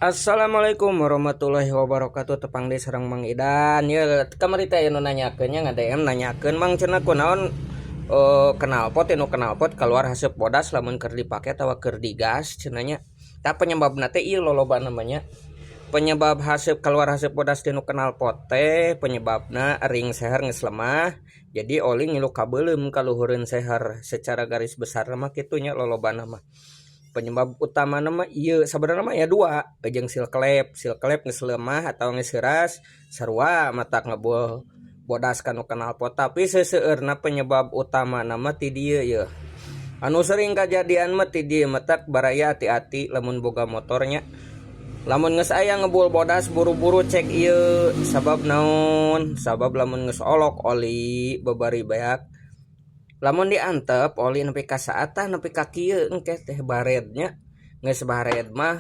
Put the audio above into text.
Assalamualaikum warahmatullahi wabarakatuh. Tepang deui sareng Mang Idan. Ya, kamari teh anu nanyakeun nya, nga-DM nanyakeun, "Mang," cenah, "kunaon knalpot anu knalpot keluar haseup bodas lamun keur dipake atawa keur digas?" cenah nya. Tah, penyebabna teh ieu loloba namanya. Penyebab haseup keluar haseup bodas tinu knalpot teh penyebabna ring seher geus lemah, jadi oli ngilu kabeuleum ka luhureun seher. Secara garis besar mah kitu nya lolobana mah. Penyebab utama mah ieu sabenerna mah ya dua, jeung sil klep. Sil klep geus lemah atau geus heuras sarua matak ngebul bodas kanu knalpot, tapi seseueurna penyebab utama mah ti dieu yeuh. Anu sering kajadian mah ti dieu. Matak baraya hati-hati lamun boga motornya. Lamun geus aya ngebul bodas, buru-buru cek ieu. Sabab naon? Sabab lamun geus olok oli babari beak, lamun diantep oli nepi ka saatah, nepi ka kieu, engke teh barednya. Geus bared mah